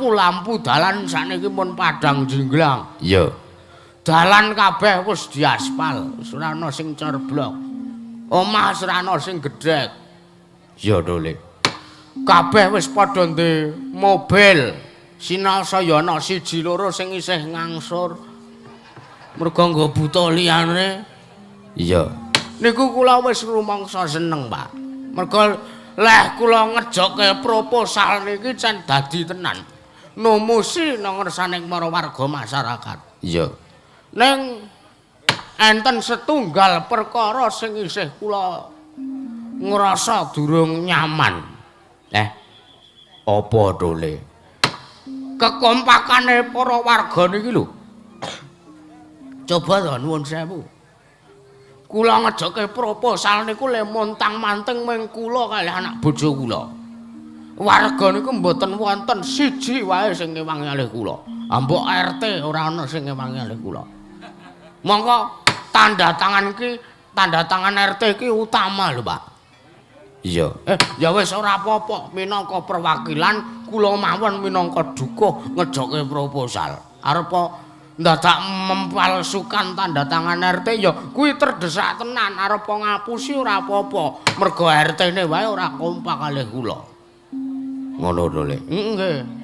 Lampu dalan sakniki pun padhang jinglang. Iya. Dalan kabeh wis diaspal, wis ora ana sing cor blok. Omah wis ora ana sing gedhek. Iya, Dole. Kabeh wis padha ndek mobil. Sinasa ya ana siji loro sing isih ngangsur. Mergo nggo buta liyane. Iya. Niku kula wis rumangsa seneng, Pak. Mergo leh kula ngejoke proposal niki cen dadi tenan. Numusi nang ngersaning para warga masyarakat. Iya. Ning enten setunggal perkara sing isih kula ngrasa durung nyaman. Apa, Dole? Kekompakane para warga niki lho. Coba to nuwun sewu. Kula ngejoke proposal niku le montang-manting ming kula kalih anak bojo kula. Warga niku mboten wonten siji wae sing ngewangi kalih kula. Ambok RT ora ana sing ngewangi kalih kula. Mongko tanda tangan ki, tanda tangan RT ki utama lho, Pak. Iya. Ya wis ora apa-apa, minangka perwakilan kula mawon minangka dukuh ngejoke proposal. Arep ndadak mempalsukan tanda tangan RT ya kuwi terdesak tenan, arep ngapusi ora apa-apa. Mergo RT-ne wae ora kompak kalih kula. Ngono, Dole. Nggih.